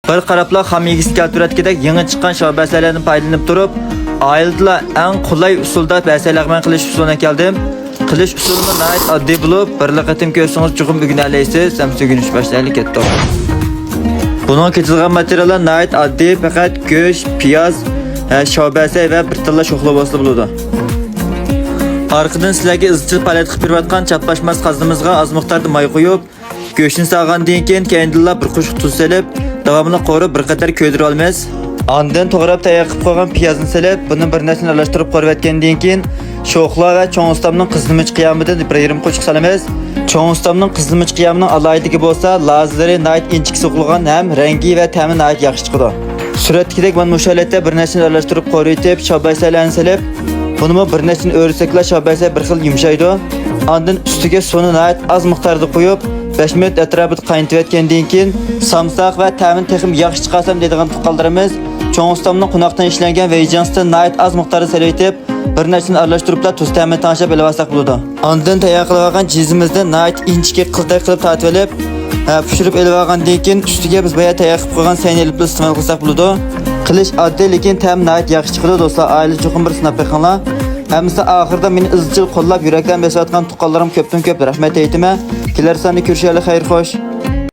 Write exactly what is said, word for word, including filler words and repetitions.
بىر قاراپلا خام يېگۈسى كەلتۈرەتكۈدەك يېڭى چىققان شاۋبەسەيلەردىن پايدىلىنىپ تۇرۇپ، ئائىلىدىلا ئەڭ قولاي ئۇسۇلدا بەسەي لەغمەن قىلىش ئۇسۇلىنى ئەكەلدىم. قىلىش ئۇسۇلىمۇ ناھايىتى ئاددىي بولۇپ، بىرلا قېتىم كۆرسىڭىز چوقۇم ئۆگىنەلەيسىز. ئەمسە ئۆگىنىش باشلايلى، كەتتۇق. بۇنىڭغا كېتىدىغان ماتېرىياللار ناھايىتى ئاددىي، پەقەت گۆش، پىياز، ھە، شاۋبەسەي ۋە بىر تاللا شوخلا بولسا بولىدۇ. ئارقىدىن سىلەرگە ئىزچىل پائالىيەت قىلىپ بېرىۋاتقان چاپلاشماس قازىنىمىزغا ئاز مىقداردا ماي قۇيۇپ، گۆشنى سالغاندىن كېيىن، كەينىدىنلا بىر قوشۇق تۇز سېلىپ، داۋاملىق قورۇپ، بىر قەدەر كۆيدۈرۈۋالىمىز. ئاندىن توغراپ تەييار قىلىپ قويغان پىيازنى سېلىپ، بۇنى بىر نەچچىنى ئارىلاشتۇرۇپ قورۇۋەتكەندىن كېيىن، شوخلا ۋە چوڭ ئۇستامنىڭ قىزىلمىچ قىيامىدىن بىر يېرىم قوشۇق سالىمىز. چوڭ ئۇستامنىڭ قىزىلمىچ قىيامىنىڭ ئالاھىدىلىكى بولسا، لازىلىرى ناھايىتى ئىنچىكە سوقۇلغان ھەم رەڭگى ۋە تەمى ناھايىتى ياخشى چىقىدۇ. سۈرەتتىكىدەك مانا مۇشۇ ھالەتتە بىر نەچچىنى ئارىلاشتۇرۇپ قورۇيتىپ، شاۋبەسەيلەرنى سېلىپ، بۇنىمۇ بىر نەچچىنى ئۆرۈسەكلا شاۋبەسەي بىر خىل يۇمشايدۇ. ئاندىن ئۈستىگە سۇنى ناھايىتى ئاز مىقداردا قۇيۇپ، بەش مىنۇت ئەتراپىدا قاينىتىۋەتكەندىن كېيىن، سامساق ۋە تەمىنى تېخىمۇ ياخشى چىقارسام دەيدىغان تۇغقانلىرىمىز چوڭ ئۇستامنىڭ قوناقتىن ئىشلەنگەن ۋېيجىڭستىن ناھايىتى ئاز مىقداردا سېلىۋېتىپ، بىر نەچچىنى ئارىلاشتۇرۇپلا تۇز تەمىنى تەڭشەپ ئېلىۋالساق بولىدۇ. ئاندىن تەييار قىلىۋالغان چىزىمىزدىن ناھايىتى ئىنچىكە قىلتەك قىلىپ تارتىۋېلىپ، ھە، پىشۇرۇپ ئېلىۋالغاندىن كېيىن، ئۈستىگە بىز بايا تەييار قىلىپ قويغان سەينى ئېلىپلا ئىستېمال قىلساق بولىدۇ. قىلىش ئاددىي، لېكىن تەم ناھايىتى ياخشى چىقىدۇ، دوستلار. ئائىلە چوقۇم بىر سىناپ بېقىڭلار. ھەممىسى ئاخىرىدا مېنى ئىزچىل قوللاپ، يۈرەكلەرنى بېسىۋاتقان تۇغقانلىرىمغا كۆپتىن كۆپ رەھمەت ئېيتىمەن. كېلەر ساندا كۆرۈشەيلى، خەير خوش.